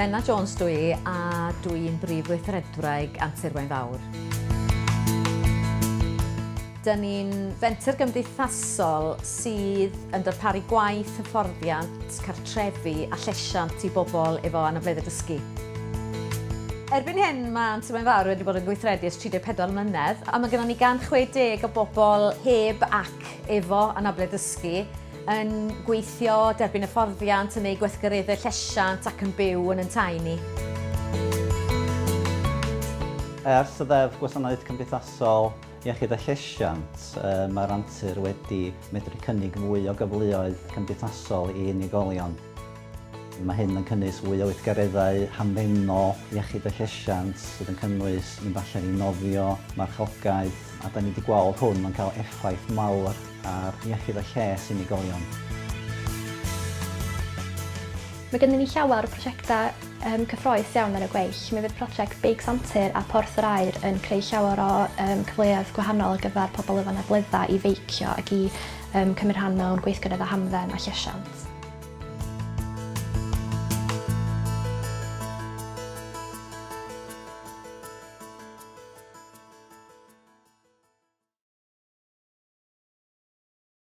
Menna Jones dw i a dw i'n brif weithredwraig Antur Waun Fawr. Dyn ni'n fenter gymdeithasol sydd yn darparu gwaith, hyfforddiant, cartrefi a llesiant i bobl efo anableddau dysgu. Erbyn hyn mae Antur Waun Fawr wedi bod yn gweithredu ers 34 mlynedd a mae gennon ni 160 o bobl heb ac efo anabledd dysgu yn gweithio, derbyn hyfforddiant, yn eu gweithgareddau llesiant ac yn byw yn yn tai ni. Ers y Ddeddf Gwasanaeth Cymdeithasol, Iechyd a Llesiant, mae'r Antur wedi medru cynnig fwy o gyfleoedd cymdeithasol i unigolion. Mae hyn yn cynnwys fwy o weithgareddau hamddenol, iechyd a llesiant, sydd yn cynnwys mynd allan i nofio, marchogaeth, a da ni wedi gweld hwn yn cael effaith mawr ar iechyd a lles unigolion. Mae gennym ni llawer o prosiectau um, cyffroes iawn ar y gweill. Mi fydd prosiect Beics Antur a Porth yr Aur yn creu llawer o um, cyfleoedd gwahanol ar gyfer pobl efo anableddau i feicio ac i um, cymryd rhan mewn gweithgareddau hamdden a llesiant.